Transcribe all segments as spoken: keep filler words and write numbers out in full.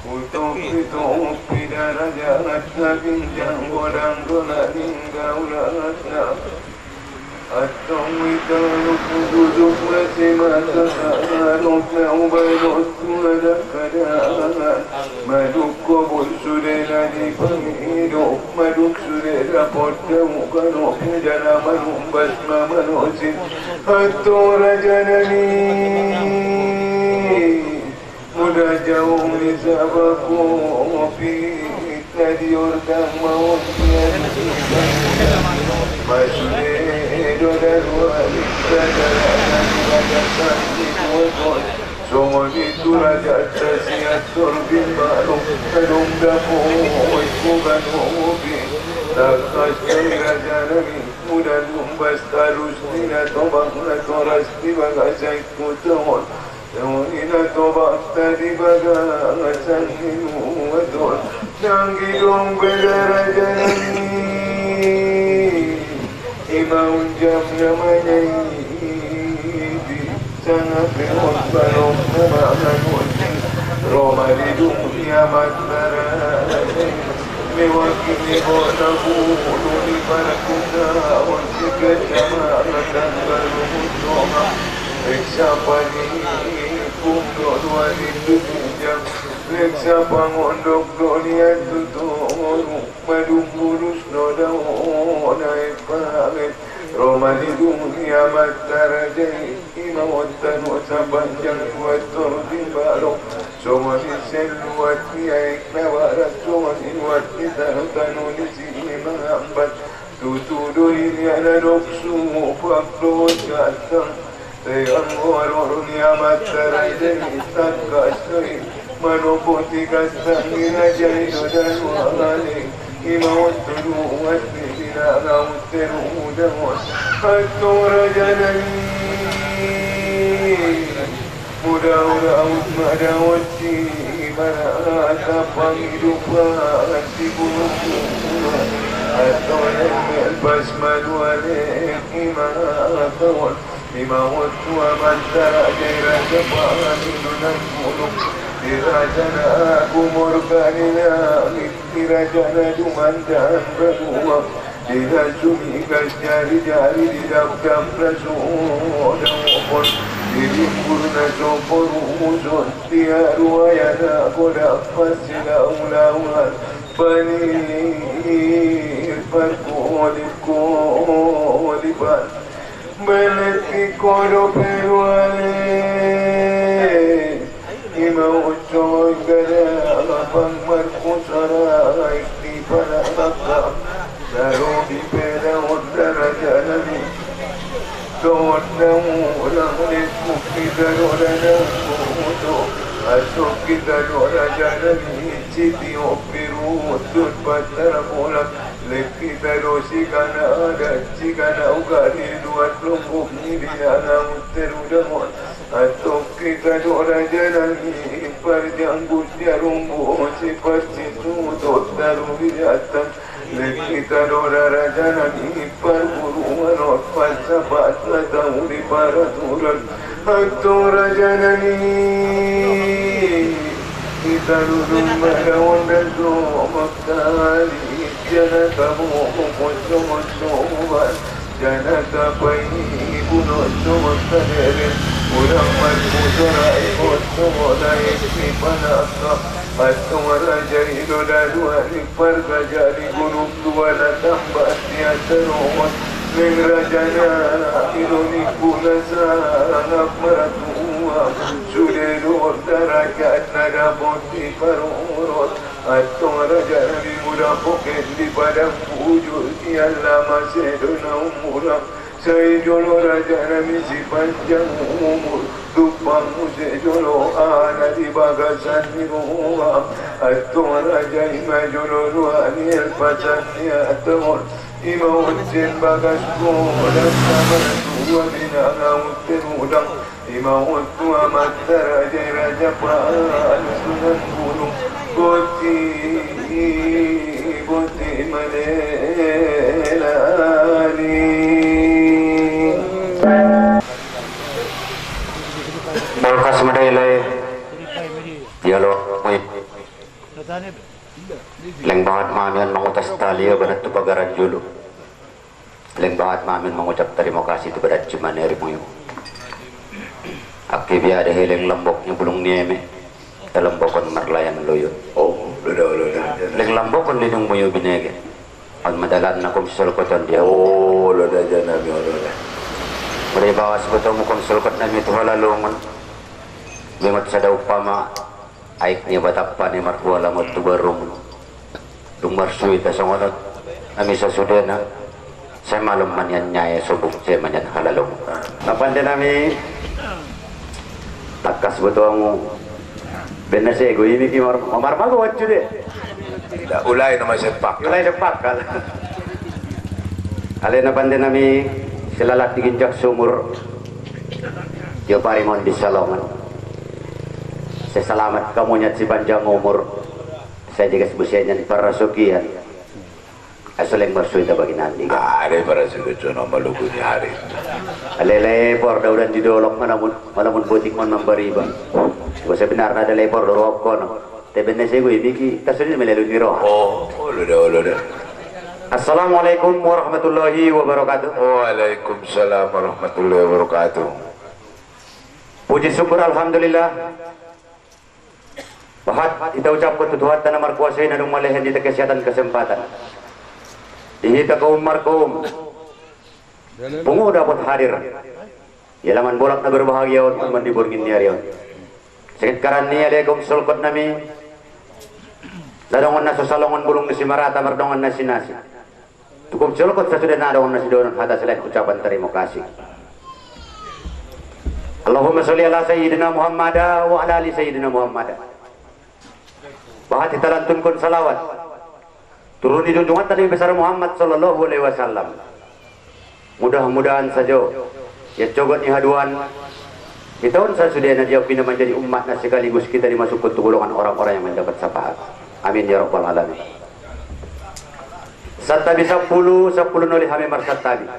Utup-utup pi daraja, atta binjang godang gona ning daulatna. Atong wita luku duduk masi mata, arok na ubai rotu ada kada. Maduk kobul sude na dipangidup, maduk sude dapot dau kano pidana manumbas mamanusin. Atong raja nani. Muda jauh ni sabaku ngopi, tadi ordang mau pian. Masude do dalua, dadalan batasan di kuekon. Songon itu raja tasiat torbin baru, kadung dapo, wes bukan ngopi. Takas dari raja nani, muda lumbas talus, nina tobang na toras di bagasai kuton. Ina tobak tadi bagasan ni muaton. Nang gidong beda raja nani. Ima unjam namanya idi. Sangat lewat balong nama manusia. Roma di dunia matara. Mewakili bona bulu di para kuda. Onsi kecamatan baru utama. Reksa pagi. Punggo dua ribu tujuh jam. Reksa pangondok dunia tutu. Madung bulus no dau naik parit. Roma di dunia matara jai. Ima wotanu sapanjang kuator di balok. Songon i seluat ni aek na barat. Songon i luat ni tanu-tanu di si ima ambat. Tutu do i nian adong supak do gatang. Teang horor ni amat tarai deni tangkas do i. Manopoti gatang ni raja i do daluang ale. Ima oto luat ni dina laut teru mudangon. Atong raja nani. Muda ura aut mada oci, mana ata pangidupan di bulu-bulu. Atau lembel pas maluale, ima atau, ima otu amantara daerah depan inunan bulu. Di raja na aku morga di langit, di raja na dumandan badua. Di na sumi gas jari-jari di dap-dap na suda opon. Di limbur na soporu muson. Di aruaya na goda pasti lauan-lauan. Panir parkolip-kolipan. Beleti kodo peruale. Ima oco gada lapang markusara ikti pada kaka. Lalu di peda onda raja nani. Donda murang leku kita donda mudo. Asok kita donda raja nani. Siti opiru tut patara bola. Lek kita do sigana adat, sigana uga di luat lumbuk ni di dalam teru dangon. Atok kita do raja nani, parjanggut jarumbu, si parsitu do taru di jatan. Lek kita do raja nani, parburuan ot pasapat matau di paraturan. Atok raja nani, kita dudung madaon dan do maktali. Jana kamu mukut sumut subat. Jana kapai ibu no sumut kadere. Urang marku sorai ikut sumut naik di panaka. Atung raja ido dadua di pargaja di gunung dua na tambak dia terowot. Neng raja na ido ni kulasa langap maratua. Sude do darajat na dapot di parurut. Atong raja nami muda poken di padang bujur, tiada masa dona umuran. Sai jolo raja nami si panjang umur, tupang muse jolo ana di bagasan di ruma. Atong raja ima jolo dua ni elpasan ni atong. Ima uncen bagas ko dan sama dua bina ngau terudang. Ima utu amat raja, raja pa alusunan gunung. Boti, boti manelani. Bolkas madai lai. Dialog, mai. Leng bangat mami an mangutas tali, o, banat tu pagaran julu. Leng bangat mami an mangucap tarimo kasih tu badat cuman eri muyu. Aki biar de heleng lembok ni bulung nieme. Talembokon marlayan loyo. O, loda, loda. Leng lembokon lindung muyu binege. An madalan na kom solkoton dia. O, loda jana mi, o, loda. Mari bawas botomu kom solkot nami tu halalongon. Mengot sada upama. Aik ni batapa ni marhua lamot tu barung. Dung marsui ta songonot. Nami sasudena. Sai malum manian nyai sobuk sai manian halalong. Napande nami. Takas botongu. Bena sego imi ki mar-, marmago wacu de. Da, ulai nama sepak. Ulai sepak kal. Ale napande nami. Selalat di ginjak sumur. Dio parimon di salongan. Seselamat kamu nyat si panjang umur. Sai jeges busenyan parasokian. Asoleng marsui ta bagi nandi. Ada parasokian cuma maluku ni hari. Ale lepor daudan di dolok malamun, malamun botik mon mambariba. Gua sebenarna ada lepor dorok kono. Tebene sego imi ki tasuni melelu niro. O, o, loda, o, loda. Assalamualaikum warahmatullahi wabarakatuh. Waalaikumsalam warahmatullahi wabarakatuh. Puji syukur alhamdulillah. Bahat ita ucapkon tu Tuhanta na markuasa i na dung malehen di ita kesehatan kesempatan. Di hita kaum markaum. Pungu dapot hadir. Ia laman bolak na berbahagia on, on man di borngin ni ari on. Seket karan ni ale kom solkot nami. Ladongon na so salongon bulung ni si marata mardongon na si nasi. Tu kom solkot sasudena dongon na si donon hata selain ucapan tarimo kasih. Allahumma sholli ala sayyidina Muhammada wa ala ali sayyidina Muhammada. Bahat ita lantunkon salawat. Turun di junjungan ta Nabi besar Muhammad sallallahu alaihi wasallam. Mudah-mudahan sajo. Ya cogot ni haduan. Di taon sasudena dia pina manjadi umatna sekaligus kita dimasukkan tu golongan orang-orang yang mendapat syafaat. Amin ya rabbal alamin. Satabi sapulu, sapulu noli hami marsatabi.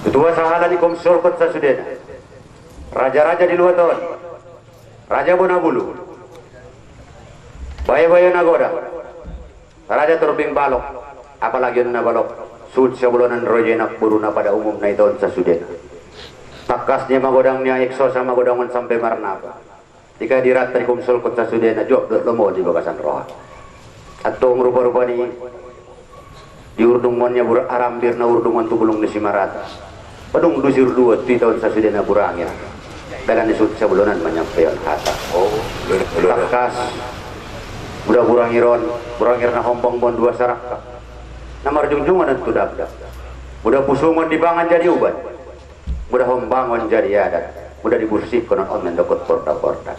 Ketua sahala ni kom solkot sasudena. Raja-raja di luat on. Raja Bonabulu. Bayo-bayo nagoda. Raja Torbing Balok. Apalagi on na balok. Sud sabolonan roje na puru na pada umum na ita on sasudena. Takas ni magodang ni aek sosa magodang on sampe marnaba. Tika dirata di kom solkot sasudena jok dot lomo di bagasan roha. Atong rupa-rupa ni. Di urdung mon nya bur-, arambir na urdung on tu bulung ni si marata. Padung dusir dua tu ita on sasudena burangir. Dalan ni sud sabolonan manyampeon hata. O, loda, loda. Takas. Muda burangir on, burangir na hombong bon dua saraka. Na marjungjungan on tu dapdap. Muda pusungon di bangan jadi ubat. Muda hombangon jadi adat. Muda dibursihkon on mendokot porta-porta.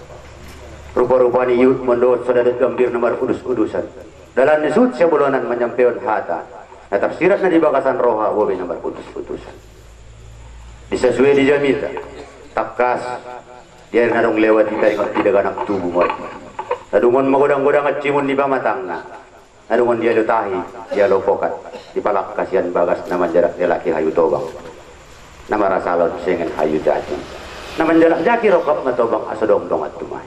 Rupa-rupa ni yut mondo sodadot gambir na marudus-udusan. Dalan ni sud sabolonan manyampeon hata. Na tarsirat na di bagasan roha bobe na marudus-udusan. Di sasue di jamita. Takas. Di air na dung lewat ita ingot di daganak tubu mot. Na dungon magodang-godang acimun di pamatangna. Na dungon dialo tahi, dialo pokat, di palak kasian bagas na manjarak lalaki hayu tobang. Na marasalon sengen hayu jati. Na manjarak jaki rokap na tobang asodong dongat tumai.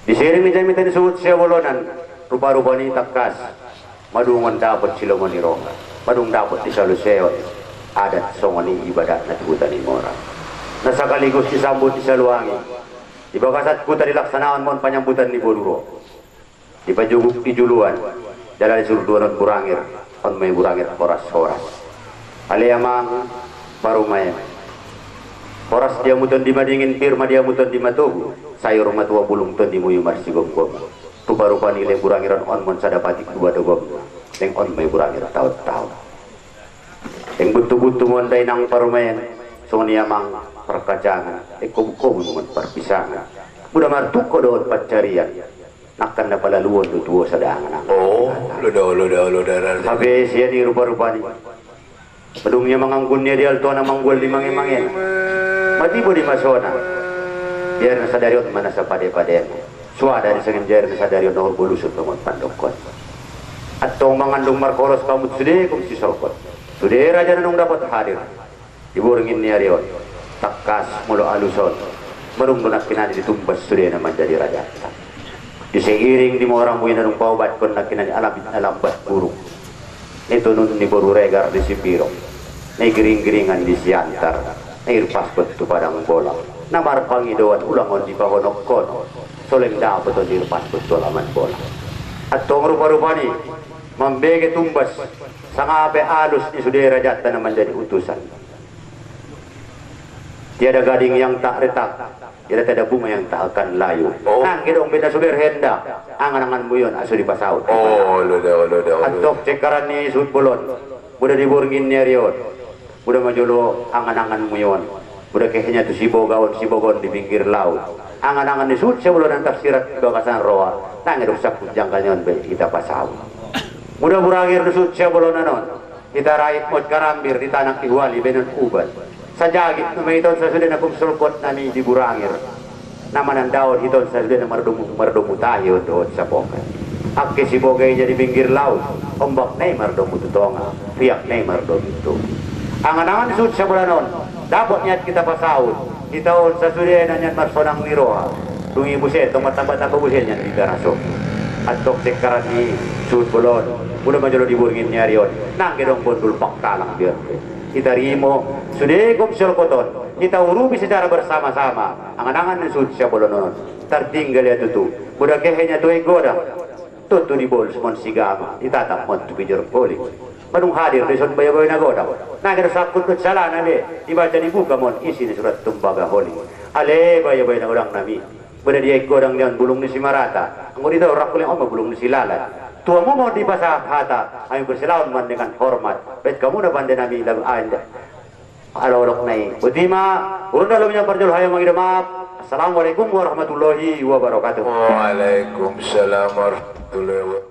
Di sering ni jamita ni suhut siabolonan, rupa-rupa ni takas, madungon dapot silomoni roha, madung dapot di saluseon, adat songoni ibadat na tuhutan ni mora. Na sakaligus disambut di saluangi, di bagasat kuta dilaksanaon mon panyambutan ni boduro. Di pajuguk di juluan, dalan di surduan on burangir, on mai burangir horas-horas. Ale amang, baru mai. Horas diamuton di madingin, pir ma diamuton di matogu, sayor matuwa bulung ton di muyu marsigomgom. Rupa-rupa ni leng Burangir on, on mon sada patik duwa dogom, leng on mai Burangir taon-taon. Leng butu-butu mon dainang parumaen, songon i amang parkacangan, leng kobu-kobu mon parpisangan. Muda martuko dohot pancarian, nangkan na palaluon do tuo sada angan-angan. Oh, loda, loda, loda, loda. Hape sian i rupa-rupa ni, madung nia manganggun nia di altoan na manggual di mange-mangena. Matibo di masona. Biar na sadari on mana sapade-padena. Suada di sangin biar na sadari on nohor bolusut tongon pandokon. Antong mangandung markolos pamut sude kum sisolkot. Sude raja na nung dapot hadir di borngin ni ari on. Tangkas molo alus on, marung do nangkinan i ditumbas sude na manjadi rajanta. Di seiring di mora mui na dung paobatkon nangkinan i alam, alam bat burung. Ni tunun ni boru Regar di Sipirong, ni giring-giringan di Siantar, ni irpaskon tu padang bola. Na marpangidoan ulang on di pahonok kono, so leng dapot on di irpaskon tu alaman bola. Antong rupa-rupa ni, mambege tumbas, sanga pe alus ni sude rajanta na manjadi utusan. Tiada gading yang tak retak, tiada, tiada bunga yang tak akan layu. Oh. Nangge dong be na so berhendak, angan-angan mui on aso dipasaut. Oh, loda, loda, loda. Antong cekaran ni suhut bolon, muda di borngin ni ari on, muda ma jolo angan-angan mui on, muda kehenya tu siboga on, siboga on di pinggir laut. Angan-angan ni suhut siabolonan tarsirat di bagasan roha, nangge dong sangkut janggalnya on be hita pasaut. Muda Burangir ni suhut siabolonan on, hita rait mot karambir di tanak di huali baenon ubat. Sajagit ma hita on sasude na kum solkot nami di Burangir. Na manandaon hita on sasude na mardomu, mardomu tahi on dohot sapoka. Angke siboga i jadi pinggir laut, ombak na i mardomu tu tonga, riak na i mardomu tu. Angan-angan suhut siabolonan on, dapot nian hita pasaut. Hita on sasude na nian marsonang ni roha. Dung i buse tong matamba-tamba buse nian di garaso. Antong cekaran ni suhut bolon, muda ma jolo di borngin ni ari on, nangge dong bondul pangkalang biar. Hita rimo sude kum siolkot on, hita urupi secara bersama-sama. Angan-angan ni suhut siabolonan on, tartinggal ia tutu. Muda kehenya tu ai godang, tutu dibolus mon sigama, ditatap mon tu pijor poling. Manung hadir dison baya-baya na godang, nangge do sangkut dot salana be, dibaca dibuka mon isi ni surat tumbaga holing. Ale baya-baya na godang nami, muda di ai godang nian bulung ni si Marata, anggo di tau rakuli on ma bulung ni si Lalan. Tua mu ma on dipasahat hata, ami bersilaon ma on dengan hormat. Baen hamu na pande nami lagu anda. Alo, olok nai. Boti ma, urun dalam yang parjolo hayo mangido maaf. Assalamualaikum warahmatullahi wabarakatuh. Waalaikumsalam warahmatullahi wabarakatuh.